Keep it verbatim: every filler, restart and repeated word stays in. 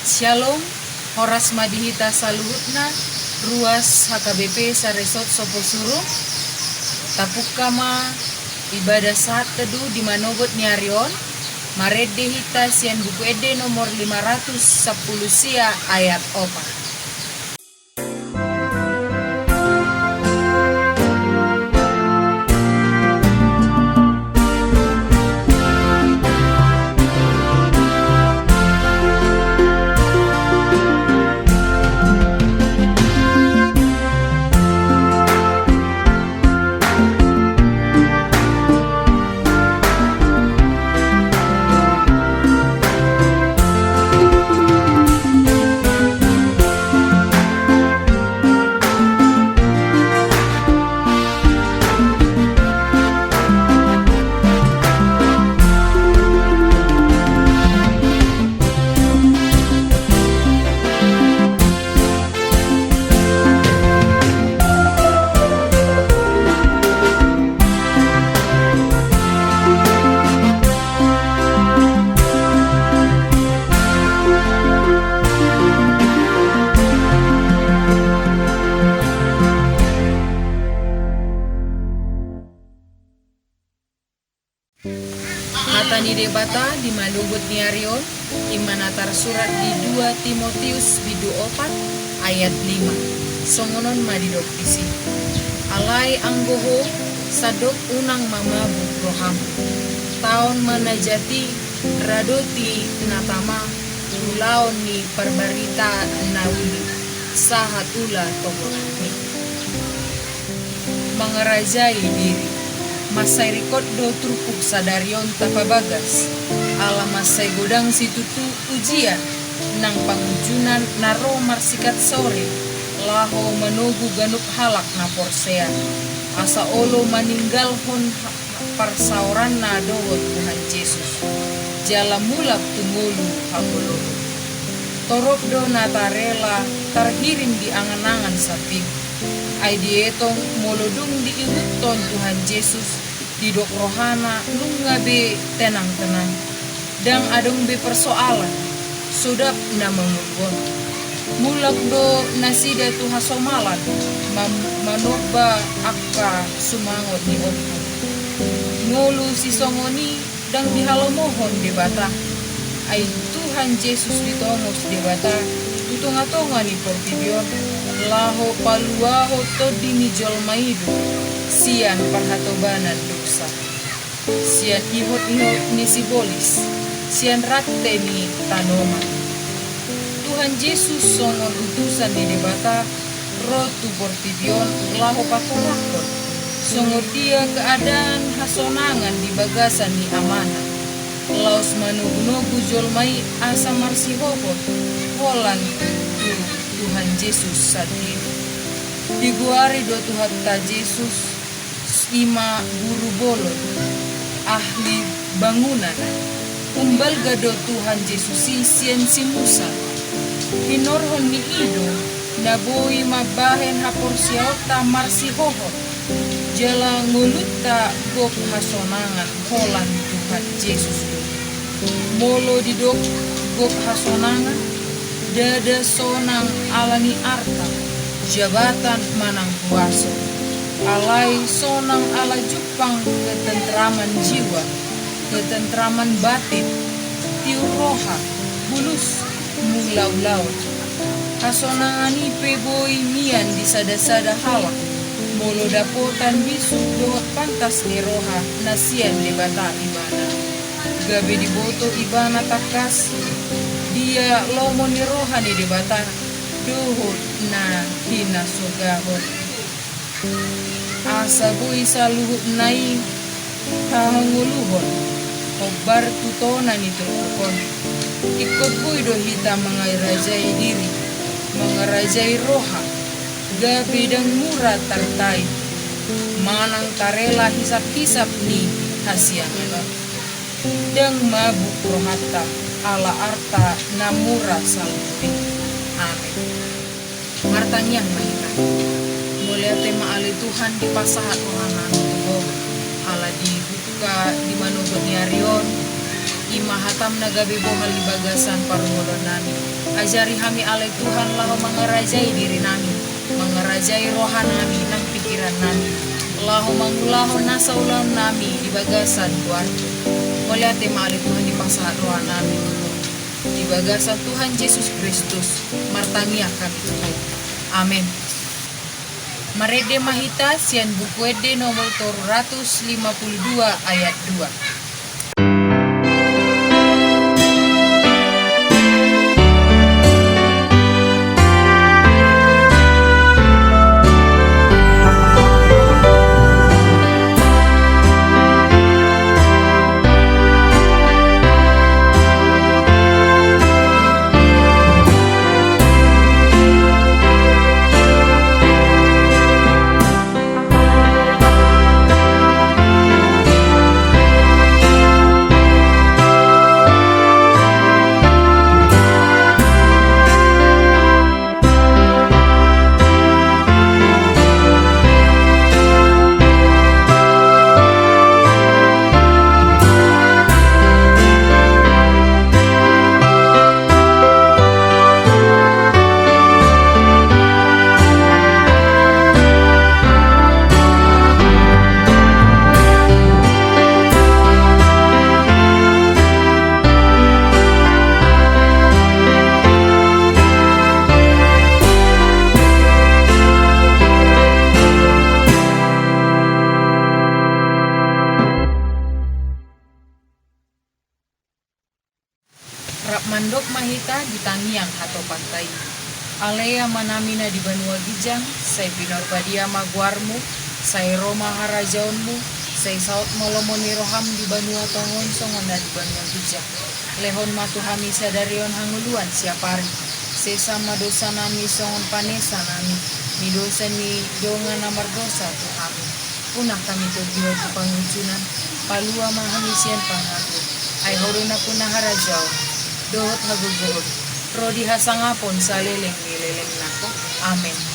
Syalom, horas ma di hita saluhutna, ruas H K B P Saresort Soposurung. Tapungka ma ibadah sahat teduh di manogot ni ari on, marende hita sian Buku Ende nomor lima ratus sampulu sia ayat opat. Hata ni Debata di manogot ni ari on, i ma na tarsurat di dua Timotius bindu opat ayat lima. Songon on ma didok disi: Alai anggo ho, sandok unang ma mabuk roham. Taon ma na jat i, radoti na tama, ulaon ni parbarita na uli, sahat ula tohonan i. Mangarajai diri. Mansai ringkot do turpuk sadari on tapabagas, ala mansai godang situtu ujian, nang pangunjunan na ro marsikat sore, laho manogu ganup halak na porsea, asa olo maninggalhon ha-, parsaoranna dohot Tuhan Jesus, jala mulak tu ngolu hangoluhon. Torop do na tarela tarhirim di angan-angan sambing. Ai dietong molo dung diihuthon Tuhan Jesus, didok rohana nunga be tenang-tenang. Ndang adong be persoalan, so dap na mangolu on. Mulak do nasida tu hasomalan, mam-, manomba angka sumangot ni ompu. Ngolu sisongon i ndang dihalomohon Debata. Ai Tuhan Jesus ditongos Debata tu tonga-tonga ni portibi on, laho paluahon tondi ni jolma i do sian parhatobanan dosa, sian ihot-ihot ni sibolis, sian rante ni tanoman. Tuhan Jesus songon utusan ni Debata ro tu portibi on laho patorangkon songon dia keadaan hasonangan di bagasan ni Amana, laos manogu-nogu jolma i asa marsihohot holan tu Tuhan Jesus sandiri. Digoari do Tuhanta Jesus, i ma guru bolon, ahli bangunan. Umbalga do Tuhan Jesus i sian si Musa. Hinorhon ni i do na boi mambahen haporseaonta marsihohot, jala ngolunta gok hasonangan holan Tuhan Jesus do. Molo didok gok hasonangan, ndada sonang ala ni arta, jabatan manang huaso. Alai sonang ala jumpang ketentraman jiwa, ketentraman batin, tiur roha, bulus, mula ulaon. Hasonangan i pe boi mian di sada-sada halak, molo dapotan bisuk dohot pantas ni roha na sian Debata ibana. Gabe diboto ibana tangkas dia lomo ni roha ni Debata dohot na hinasogahon. Asa boi saluhutna i hahangoluhon, hombar tu tona ni turpuk on. Ingkon boi do hita mangarajai diri, mangarajai roha, gabe ndang mura tartait, manang tarela hisap-hisap ni hasiangan on. Ndang mabuk rohanta ala arta na mura saluhut i. Amen. Martangiang ma hita. Mauliate ma ale Tuhan dipasahat rohanami tu Ho, ala dibuka di manogot ni ari on, i Ma hatam na gabe bohal di bagasan parngoluonnami. Ajari hami ale Tuhan laho mangarajai dirinami, mangarajai rohanami nang pingkirannami, laho mangulahon nasa ulaonnami di bagasan goarmu. Mauliate ma ale Tuhan dipasahat rohanami di bagasan Tuhan Jesus Kristus, martangiang hami tu Ho. Amen. Marende ma hita sian Buku Ende nomor tolu ratus lima puluh dua ayat dua. Rap mandok ma hita di tangiang hatopanta i. Ale Amanami na di banua ginjang, sai pinarbadia ma goarmu, sai ro ma harajaonmu, sai saut ma lomo ni roham di banua tonga on songon na di banua ginjang. Lehon ma tu hami sadari on hangoluan siapari. Sesa ma dosanami songon panesanami ni dosa ni dongan na mardosa tu hami. Unang hami togihon tu pangunjunan, palua ma hami sian pangago. Ai Ho do nampuna harajaon dohot hagogoon ro di hasangapon saleleng ni lelengna. Amen.